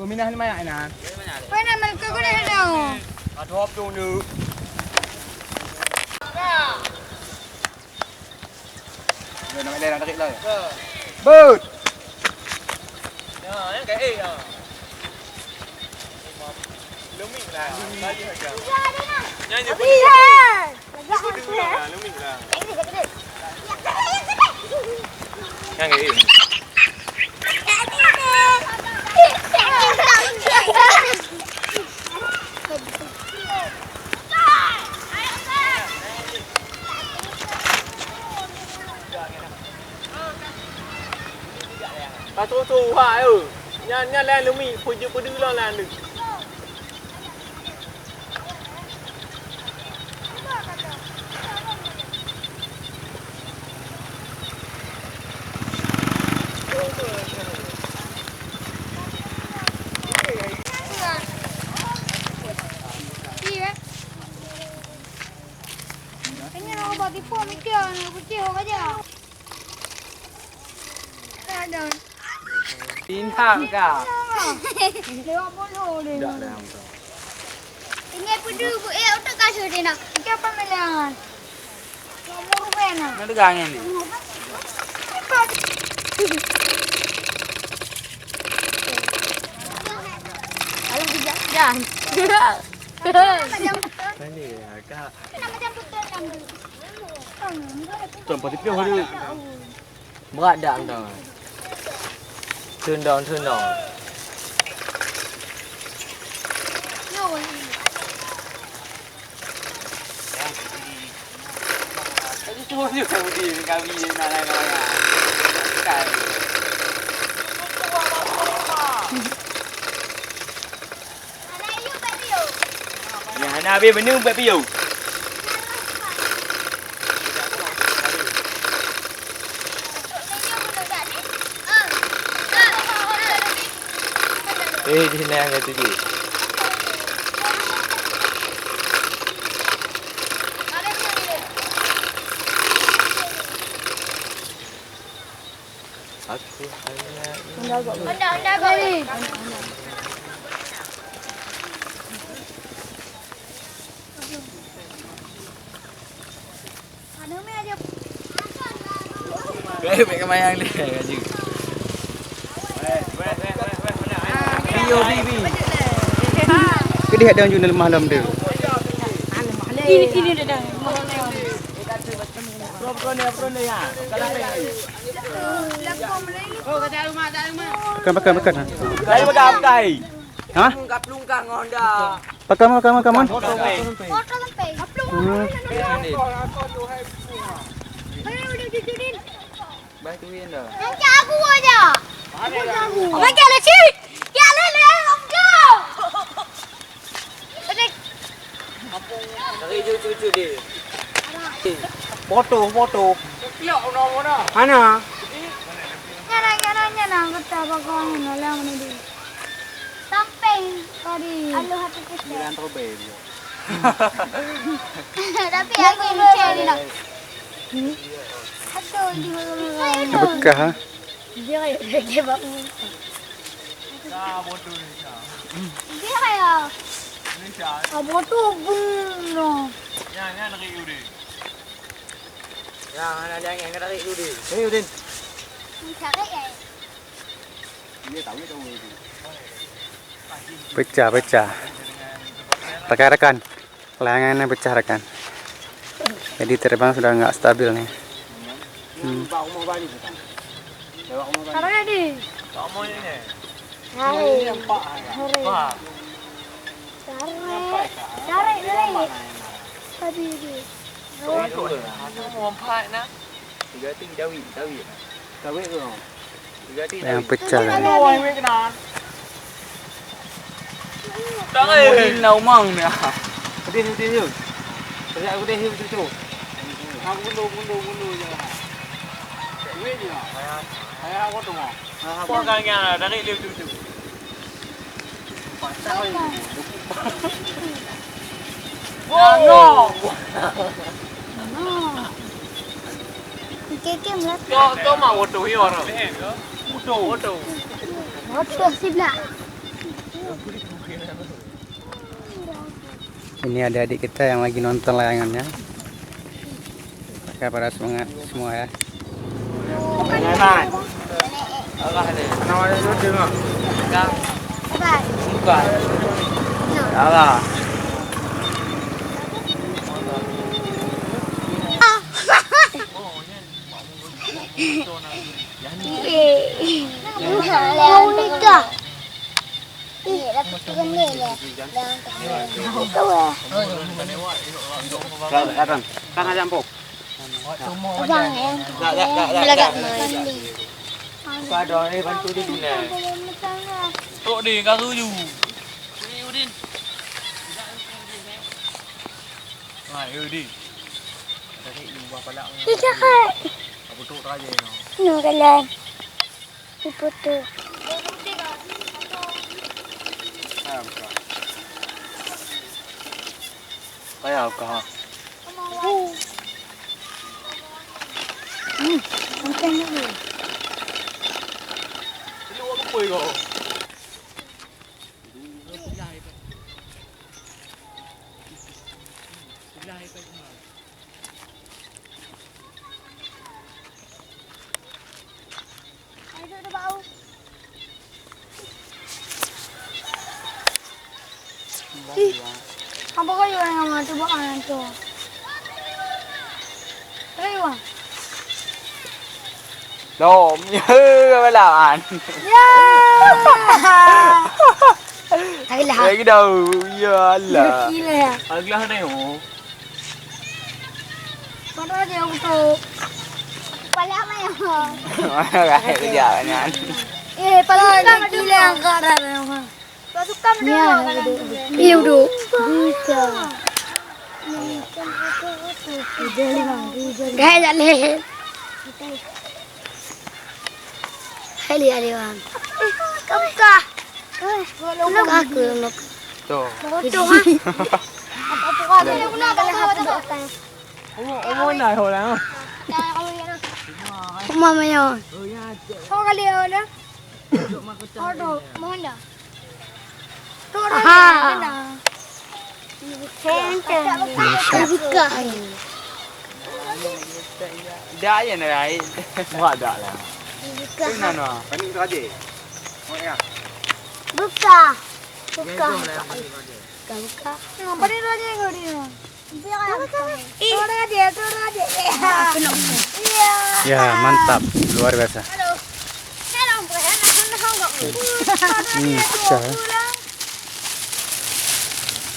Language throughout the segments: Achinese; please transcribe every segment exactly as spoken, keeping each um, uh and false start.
Minah ni banyak, Ina. Mana mereka guna dah? Ada apa tu? Jom, nak main dah, nak tarik lah. But! Ya, ya, kayak, eh, ya. Lumi lah, lagi saja. Nyanyi pun. Lagi pun dulu lah, lumi lah. Yang, eh. Ka tuha-tuha, eh. Nyan, nyan laén lumi, peujeuet peudeuh lom laén lom. Iya. Kayaknya nak ubah tipu mikir, nak kucing orang aja. Ada. Inhak ka. Lewat bolo dia. Tak ada. Tinggal pedu, eh, otak kasut dia nak. Kita apa melihat? Nak murben nak. Nak tegang ni. Alah, bijak dah. Macam mana, Kak? Nak macam betul kan? Tuan pati pion hari. Berat dak entong? Tundong, tundong. Tadi tu dia kau di kami nak nak nak. Bukan. Nyang hana habéh beuneueng bak piôh. Eh, di sini yang kata dia. Aku hanya ingin. Honda, Honda, go. Baik, baik kemayang dia, Raja. Bio, bi, bi. Kedih ada yang juna lemah lom tu. Ini, ini dah dah. Pakai, pakai, pakai. Saya pakai, pakai. Ha? Lungkah, lungkah ngon dah. Pakai, pakai, pakai, pakai. Motor sampai. Hmm. Bah tu yang dah. Yang cak aku aja. Pakai lah, cik. Ya, lele, let's go. Dari cucu-cucu dia. Foto, foto. Hana. Nyana, nyana, nyana, kata bakal nyana, lah mana dia. Samping tadi. Anu hati kita. Sembilan robek dia. Tapi aku lucu ni nak. Aduh, di mana? Bekah, ha? Dia kayak dia bawa. Dia ya. Apa tu guna? Yang, yang nak iu deh. Yang anak dia yang nak iu deh. Hei, Udin. Mencari ya. Pecah, pecah. Rakan-rakan, layangannya pecah, rakan. Jadi terbang sudah nggak stabil nih. Hmm. Tarik di. Tarik. Tarik. Tarik, tarik. Tadi di. Tiga tiga jawit, jawit. Jawit tu. Yang pecah tadi. Tangai. Ini na umang ni. Pedih, pedih, pedih. Pedih, pedih, pedih, pedih. Aku mundur, mundur, mundur je. Duit je. Saya, saya apa tu, Mak? Apa kan yang dari dia tu, tu? Jangan. Kau, kau mau foto hiyo orang? Foto. Foto. Foto siblah. Ini adik-adik kita yang lagi nonton layangannya. Oke, pada semangat semua ya. Jangan. Allah ni. Nama dia tu tengok. Bukan. Bukan. Allah. Kan, kan, kan ada empuk. Abang, eh. Tak, tak, tak, tak, tak. Kau ada, eh, bantu dia guna. Tok dia, kau tuju. Udin. Udin. Hai, Udin. Tadi buah palak. Ih, cakap. Apa tu raja ni? Nyoe jalan. Ibu tu. Kaya ka. Hmm, makan dulu. Lu apa kau? Ih, apa kau yang nama tu buat anak tu? Ayo, Wan. Dom, ya, balawan. Ya. Hai lah. Lagi dah, ya Allah. Gila ya. Aglah ni, oh. Mana dia untuk? Pala apa ya? Mana rakyat kerja dengan? Eh, pala dia gila angkat dah. Iya, udah. Bisa. Gaya leh. Hai, lihat dia, Bang. Kau kah? Kau aku yang nak. Tuh. Bodoh, ha? Apa-apa kau ada yang nak kau tahu. Umur, umur nak kau lah. Umur mayo. Kau kali ya, dah. Aduh, mohon dah. Aha. Buka. Dah ya nak rai. Buat dah lah. Buka. Ini nana. Ini tu aje. Buka. Buka. Buka, buka. Apa ni raja yang kau ni? Turun dia, turun dia. Iya. Ya, mantap. Luar biasa. Halo. Halo, halo, halo. Hmm, pecah, eh.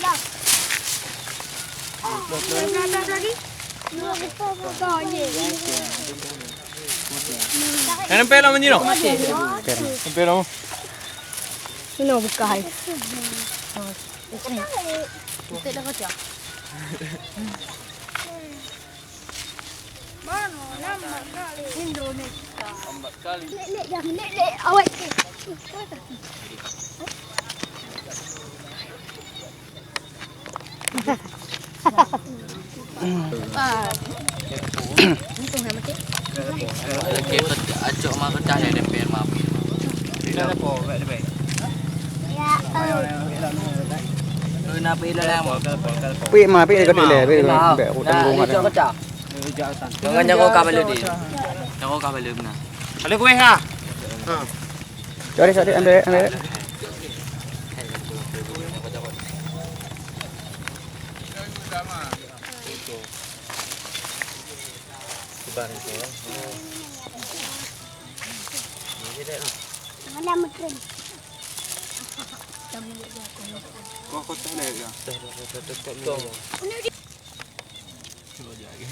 Ya. Dah nampak lah macam ni. Nampak lah. Ini buka hai. Mana? Lambat kali. Indonesia. Lambat kali. Lek, lek, jangan lek, lek. Awet. Okey, acok mah kertas ni, D P R mah. Pik mah, pik dekat leh, pik dekat. Bek aku tanggung ada. Jangan jago ka bala di. Jago ka bala beuna. Bala kueh ha. Ha. Cari, cari, ambil, ambil. Mana mungkin? Kau kau tak ada ya? Dah, dah, dah, dah, dah, dah. Cuba aja lagi.